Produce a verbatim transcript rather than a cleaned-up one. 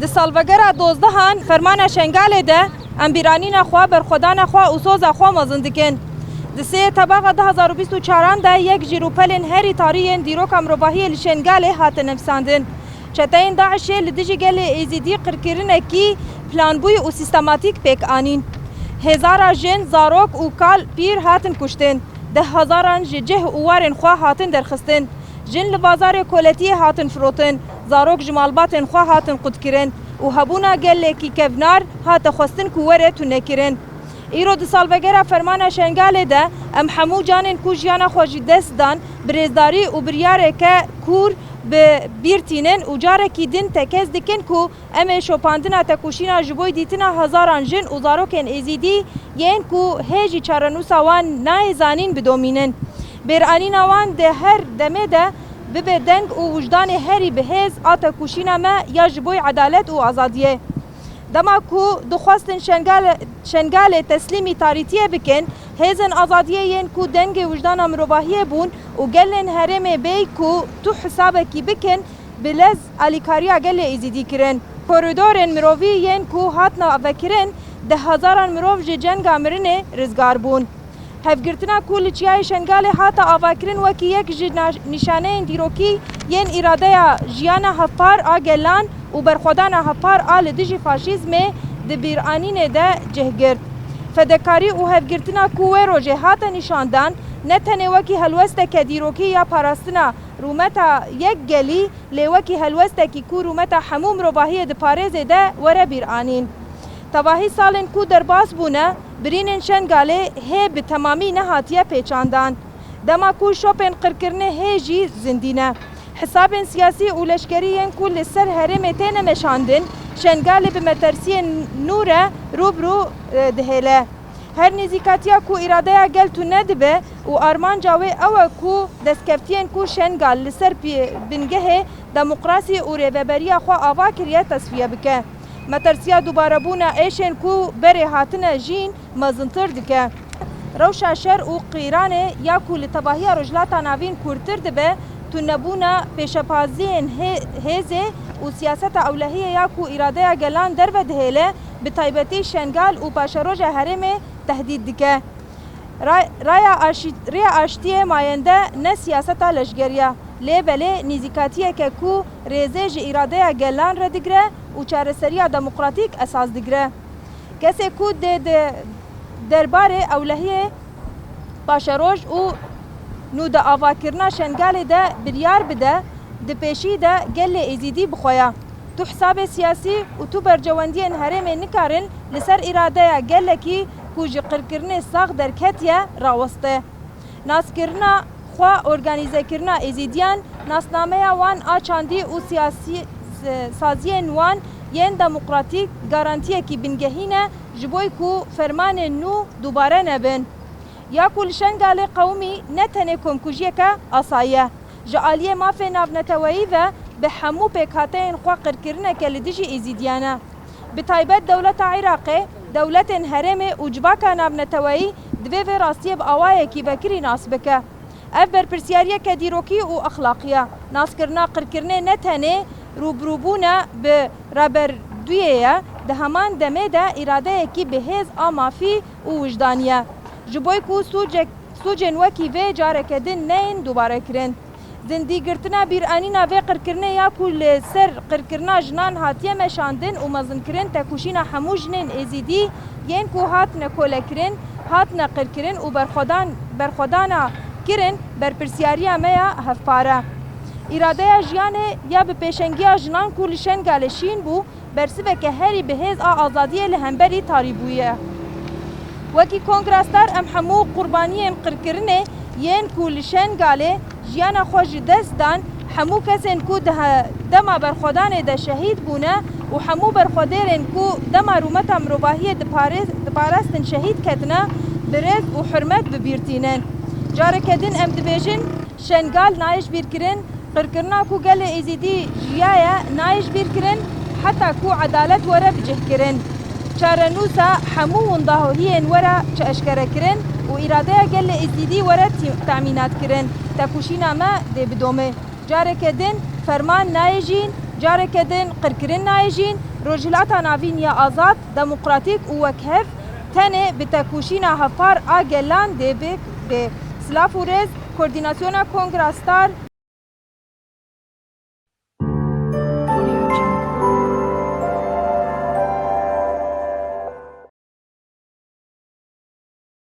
Di salvegera dozdehan Fermana Şengalê de em bîranîna xwe, berxwedana xwe û soza xwe mezin dikin. Di sê Tebaxa du hazar û bîst û çaran de yek ji rûpelên herî tarî yên dîroka mirovahiyê li Şengalê hate nivîsandin. Çeteyên DAIŞê li dijî gelê Êzîdî qirkirinekî planbûyî û sîstematîk pêk anîn. Hêzara jin, zarok û kal pîr hatin kuştin. Deh hezaran ji cih û warên xwe hatin derxistin. Jin li bazarê koletiyê hatin firotin, zarok ji malbatên xwe hatin qutkirin û hebûna gelekî kevnar hate xwestin ku were tunekirin. Îro di salvegera Fermana Şengalê de em hemû canên ku jiyana xwe ji dest dan, bi rêzdarî û biryareke kûr bi bîr tînin û carekî din tekez dikin ku em ê şopandina tekoşîna ji bo dîtina hezaran jin û zarokên Êzîdî yên ku hê jî çarenûsa wan nayê zanîn bidomînin. Bêranîna wan di her demê de bibe deng û wijdanê herî bi hêz a tekoşîna me ya ji bo edalet û azadiyê. Dema ku dixwestin Şengal-, Şengalê teslîmî tarîtiyê bikin, hêzên azadiyê yên ku dengê wijdana mirovahiyê bûn û gelên herêmê bêyî ku tu hesabekî bikin, bi lez alîkariya gelê Êzîdî kirin. Koridorên mirovî yên ku hatine vekirin, deh hezaran mirov ji cenga mirinê rizgar bûn. Hevgirtina ku li Çiyayê Şengalê hate avakirin wekî yek ji na-, nîşaneyên dîrokî yên îradeya jiyana hevpar a gelan û berxwedana hevpar a li dijî faşîzmê di bîranînê de cih girt. Fedekarî û hevgirtina ku wê rojê hate nîşandan, ne tenê wekî helwesteke dîrokî ya parastina rûmeta yek gelî, lê wekî helwestekî ku rûmeta hemû mirovahiyê diparêzê de were bîranîn. Tevahî salên ku derbas bûne, birînên Şengalê hê bi temamî nehatiye pêçandan. Dema ku şopên qirkirinê hê jî zindî ne. Hesabên siyasî û leşkerî yên ku li ser herêmê têne meşandin, Şengalê bi metirsiyên nû re rû bi rû, e, dihêle. Her nêzîkatiya ku îradeya gel tune dibe û armanca wê ew e ku destkeftiyên ku Şengal li ser pî-, bingehê demokrasî û rêveberiya xwe ava kiriye tesfiye bike. Metirsiya dubarebûna êşên ku berê hatine jîn mezintir dike. Rewşa şer û qîranê ya ku li tevahiya Rojhilata Navîn kûrtir dibe, tunebûna pêşepaziyên hê-, hêzê û siyaseta ewlehiyê ya ku îradeya gelan derve dihêle, bi taybetî Şengal û paşeroja herêmê tehdît dike. Ra-, raya aşî-, rêya aştiyê mayende ne siyaseta leşgeriya, lê belê nêzîkatiyeke ku rêzê ji îradeya gelan re digre û çareseriya demokratîk esas digre. Kesê ku dê di derbarê ewlehiyê paşeroj û nû di avakirina Şengalê de biryar bide, di pêşî de gelê Êzîdî bi xwe ya. Tu hesabê siyasî û tu bercewendiyên herêmê nikarin li ser îradeya gelekî ku ji qirkirinê sax derketiye raweste. Naskirina xwe, organîzekirina Êzîdiyan, nasnameya wan a çandî û siyasî, s-, saziyên wan yên demokratîk garantiyekî bingehîn e ji bo ku fermanên nû dubare nebin. Ya ku li Şengalê qewimî ne tenê komkujiyeke asayî ye. Ji aliyê mafê navneteweyî ve bi hemû pêkhateyên xwe qirkirineke li dijî Êzîdiyan e. Bi taybet dewleta Iraqê, dewletên herêmê û civaka navneteweyî divê vê rastiyê bi awayekî vekirî nas bike. Ev berpirsiyariyeke dîrokî û exlaqî ye. Naskirina qirkirinê ne tenê rûbirûbûna bi raberdûyê ye, di heman demê de îradeyekî bi hêz a mafî û wijdanî ye. Ji bo ku sûcek-, sûcên wekî vê careke din neyên dubarekirin. Zindîgirtina bîranîna vê qirkirinê ya ku li ser qirkirina jinan hatiye meşandin û mezinkirin, tekoşîna hemû jinên Êzîdî yên ku hatine kolekirin, hatine qirkirin û berxwedan-, berxwedana kirin, berpirsiyariya me ya hevpar e. Îradeya jiyanê ya bi pêşengiya jinan ku li Şengalê şîn bû, bersiveke herî bi hêz a azadiyê li hemberî tarî bûye. Wekî Kongra Star em hemû qurbaniyên qirkirinê yên ku li Şengalê jiyana xwe ji dest dan, hemû kesên ku di he-, dema berxwedanê de şehîd bûne û hemû berxwedêrên ku dema rûmeta mirovahiyê dipare-, diparastin şehîd ketine, bi rêz û hurmet bi bîr tînin. Careke din em dibêjin, Şengal nayê ji bîr kirin, qirkirina ku gelê Êzîdî jiyaye nayê ji bîr kirin, heta ku edalet were bicihkirin. Çarenûsa hemû windahiyên were çi eşkere kirin û îradeya gelê Êzîdî were tî-, temînat kirin. Tekoşîna me dê bidome. Careke din ferman nayê jîn, careke din qirkirin nayê jîn, Rojhilata Navîn ya azad, demokratîk û wekhev tenê bi tekoşîna hevpar a gelan dê bê, bê. Silav û rêz, Koordînasyona Kongra Star.